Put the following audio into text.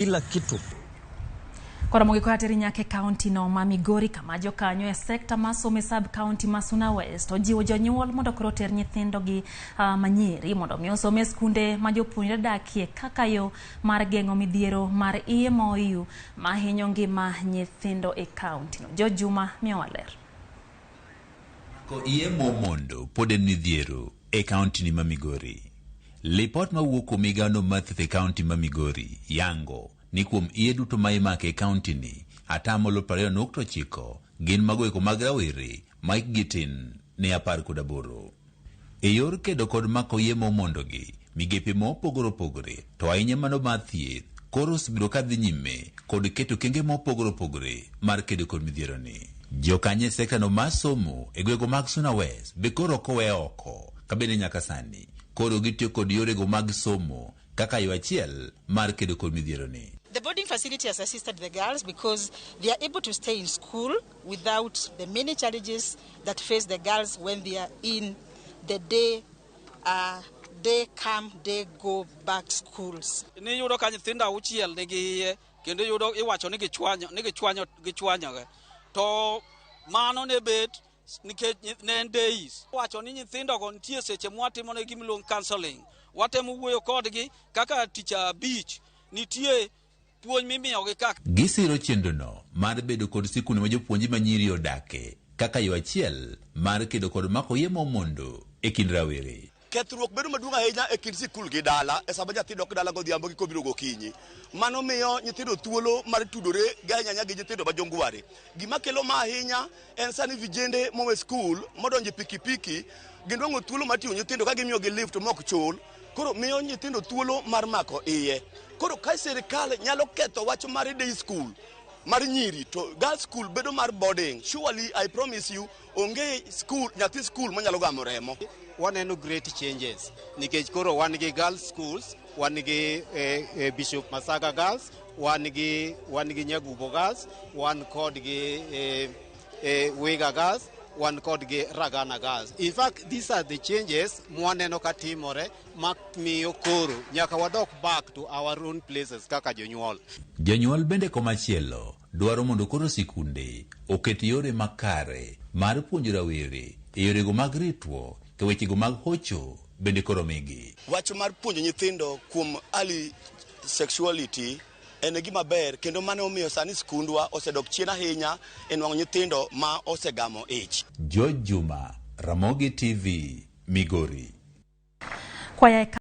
Kila kitu. Koro mogik ateri nyaka e kaunti no ma Migori, kama jokanyo e sekta ma somo e sub kaunti ma Suna West ojiwo jonyuol mondo koro oter nyithindogi manyiri mondo mi osom e skunde ma jopuonjre dakie kaka yo mar geng'o midhiero mar iye moyu mahinyo ngima nyithindo e kaunti no. George Juma miyowa ler. Ko iye momondo pod en midhiero e kaunti ni ma Migori. Lipot mawuok kuom migawo mar thieth e kaunti ma Migori yango ni kuom iye duto ma imako e kaunti ni, 29.9% gin mago eko mag rawere ma hikgi tin ne 18. E yor kedo kod mako iye momondogi, migepe mopogore opogore to ahinya mano mar thieth koro osebedo kadhi nyime kod keto okenge mopogore opogore mar kedo kod midhieroni. Jokanyo e sekta no mar somo e gwenge mag Suna West be koro ok owe oko kabende nyaka sani koro gitiyo kod yorego mag somo kaka yo achiel mar kedo kod midhieroni. The boarding facility has assisted the girls because they are able to stay in school without the many challenges that face the girls when they are in the day come, day go back schools. Niyudo ka nyithindo 6 nigi iye kendo iyudo iwacho ni gichwanyo ni gichwanyo gichwanyoge to mano ne bet nikech ne en days wacho ni nyithindogo nitie seche mwatimo ne gimiluongo counseling, watemo wuoyo kodgi kaka tich abich nitie puonj mimiyogi kaka Gisiro chenrono mar bedo kod sikunde ma jopuonje manyiri odake kaka yo achiel mar kedo kod mako iye momondo e kind rawere. Kethruok bedo maduong' ahinya e kind sikul gi dala e sama nyathi dok dala godhiambo gi kobiro gokinyi. Mano miyo nyithindo thuolo mar tudore gi ahinya gi nyithindo ma jongware. Gima kelo ma ahinya en sani vijende mowe skul modonjo e pikipiki ginwang'o thuolo mar ting'o nyithindo ka gimiyogi lift mok chul. Koro miyo nyithindo thuolo mar mako iye. Koro ka sirikal nyalo ketho wach mar day school mar nyiri to girls school bedo mar boarding, surely I promise you onge school nyathi school manyalo gamo remo. Waneno great changes nikech koro wan gi girls schools, wan gi Bishop Masaga Girls, wan gi Nyagubo Girls, wan kod gi Wiga Girls, wan kod gi Ragana Girls. In fact, these are the changes mwaneno ka timore ma miyo koro nyaka wadok back to our own places kaka jonyuol. Jonyuol bende komachielo dwaro mondo koro sikunde oket yore makare mar puonjo rawere e yorego mag ritruok to wechego mag hocho bende koro migi. Wach mar puonjo nyithindo kuom early sexuality en gima ber kendo mano omiyo sani skundwa osedok chien ahinya e nwang'o nyithindo ma osegamo ich. George Juma, Ramogi TV, Migori. Kwaya.